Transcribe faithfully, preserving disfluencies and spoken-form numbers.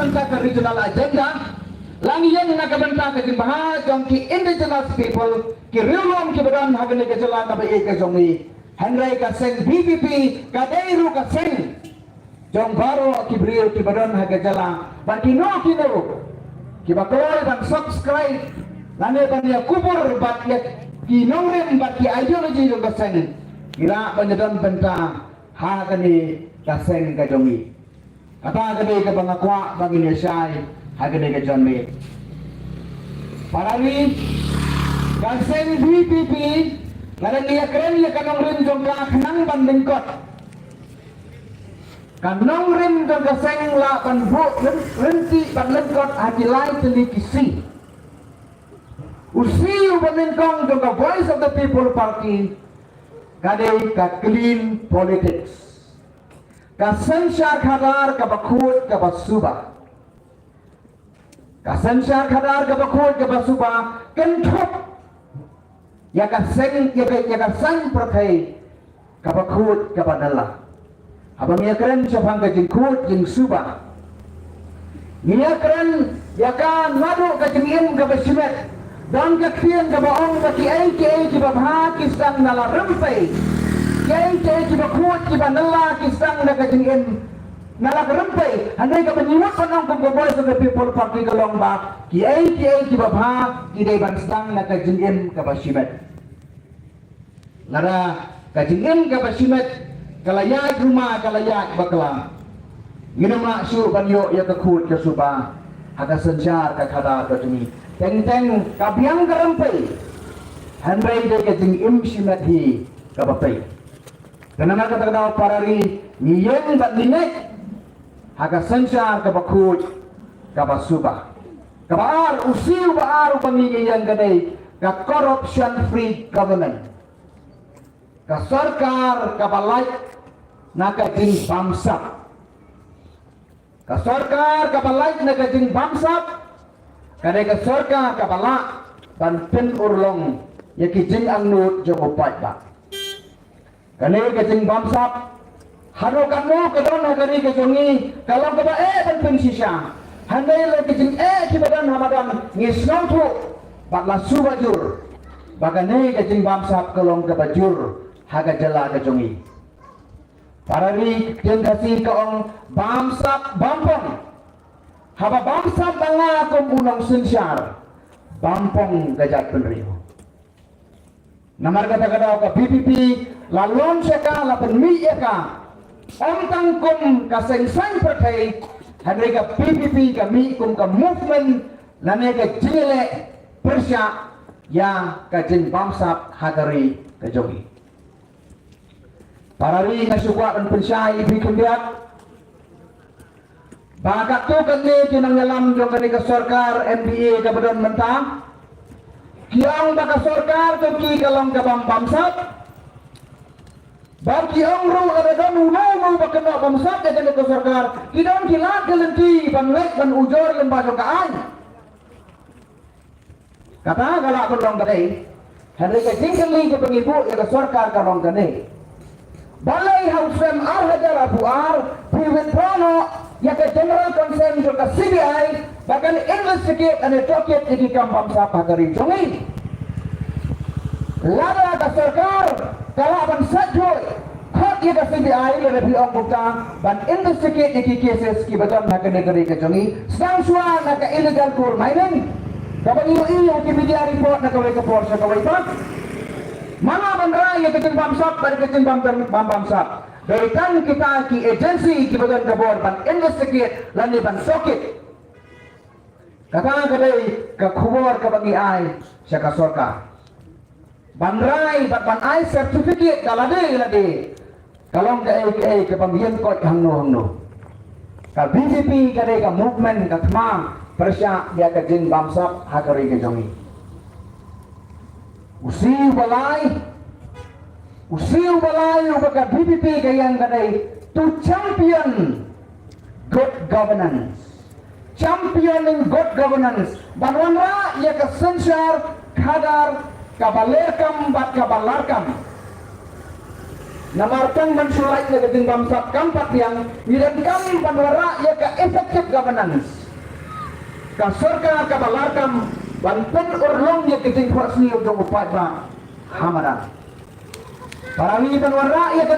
bynta ka regional agenda, la ngi ïeng na ka bynta ka jingbha jong ki indigenous people, ki riewlum kiba don ha kane ka jylla kaba ïeit ka jong ngi. Hynrei ka seng V P P ka dei ruh ka seng jong baroh ki briew kiba don ha ka jylla, bad kino kino kiba kloi ban subscribe lane ban ïakubur bad ïa ki nongrim bad ki ideology jong ka seng, ki lah ban ïadon bynta ha kane ka seng ka jong ngi. Kata ka dei kaba nga kwah ba ngin ïa shai ha kane ka janmiet. Para ri, ka seng V P P, nga dang ïakren ïa ka nongrim jong ka khnang ban lyngkot. Ka nongrim jong ka seng lah ban buh lyn-, lynti ban lyngkot ha ki lai tylli ki sngi. U sngi uba nyngkong jong ka Voice of the People Party ka dei ka clean politics. Ka synshar khadar kaba khuid kaba suba. Ka synshar khadar kaba khuid kaba suba kynthup ïa ka seng, ïa ka, ïa ka saiñ pyrthei kaba khuid kaba nylla. Haba ngi ïakren shaphang ka jingkhuid jingsuba, ngi ïakren ïa ka naduh ka jingim kaba shimet. Don ka ktien kaba ong ba kiei kiei kiba bha ki sdang na la rympei. Kiei kiei kiba khuid kiba nylla ki sdang na ka jingim na la rympei. Hynrei kaba ngi mut ban ong kum ka Voice of the People Party ka long ba kiei kiei kiba bha ki dei ban sdang na ka jingim kaba shimet. Lada ka jingim kaba shimet ka la ïaid ruma, ka la ïaid bakla, ngin ym lah shuh ban ïoh ïa ka khuid ka suba ha ka synshar ka khadar ka jong ngi. Teng teng ka biang ka rympei, hynrei dei ka jingim shimet hi kaba pei. Te namar kata ka daw para ri, ngi ïeng bad ngi ngeit ha ka synshar kaba khuid kaba suba. Kaba ar, u siew ba ar uba ngi ïeng ka dei ka corruption free government. Ka sorkar kaba lait na ka jingbamsap. Ka sorkar kaba lait na ka jingbamsap ka dei ka sorkar kaba lah ban pynurlong ïa ki jingangnud jong u paidbah. Kane ka jingbamsap, haduh katno ka don ha ka ri ka jong ngi, ka long kaba eh ban pynshisha. Hynrei la ki jingeh kiba don ha madan ngi sngewthuh bad la suba jur ba kane ka jingbamsap ka long kaba jur ha ka jylla ka jong ngi. Para ri, ktien Khasi ka ong bamsap bampong. Haba bamsap ma nga kum u nongsynshar, bampong ka jaitbynriew. Namar kata ka daw ka V P P la launch ïa ka, la pynmih ïa ka, ym tang kum ka seng saiñ pyrthei, hynrei ka V P P ka mih kum ka movement lane ka jingïaleh pyrshah ïa ka jingbamsap ha ka ri ka jong ngi. Para ri, nga shu kwah ban pynshai ïa phi khyndiat ba katto katne ki nongïalam jong kane ka sorkar M D A kaba don mynta ki ong ba ka sorkar jong ki ka long kaba bamsap. Ba ki ong ruh lada don uno uno ba kynnoh bamsap ïa kane ka sorkar, ki don ki lad ki lynti ban leit ban ujor lyngba jong ka aiñ. Kata ka lah ban long ka dei. Hynrei ka jingkylli kaba ngi buh ïa ka sorkar ka long kane. Balei ha u snem ar hajar arphew ar phi withdraw noh ïa ka general consent jong ka C B I ba kan investigate lane tohkit ïa ki kam bamsap ha ka ri jong ngi? Lada ka sorkar ka lah ban sait juh khot ïa ka C B I lada phi ong kumta ban investigate ïa ki cases kiba don ha kane ka ri ka jong ngi, sdang shuwa na ka illegal coal mining kaba ngi ïohi ha ki media report na kawei ka por sha kawei pat. Mano ban rai ïa ka jingbamsap bad ka jingbam, bam, bamsap? Dei tang kita ki agency kiba don ka bor ban investigate lane ban tohkit. Kata ka dei ka khubor kaba ngi ai sha ka sorkar. Ban rai bad ban ai certificate da lade lade ka long kaei kaei kaba ym ïeng koit hangno hangno. Ka V P P ka dei ka movement ka thma pyrshah ïa ka jingbamsap ha ka ri ka jong ngi. U siew ba lai, u siew ba lai uba ka V P P ka ïeng ka dei to champion good governance. Championing good governance. Ban wanrah ïa ka synshar khadar kaba lyrkam bad kaba larkam. Namar tang ban shu lait na ka jingbamsap kam pat biang, ngi donkam ban wanrah ïa ka effective governance. Ka sorkar kaba larkam ban pynurlong ïa ka jingphohsniew jong u paidbah ha madan. Para ngi ban wanrah ïa ka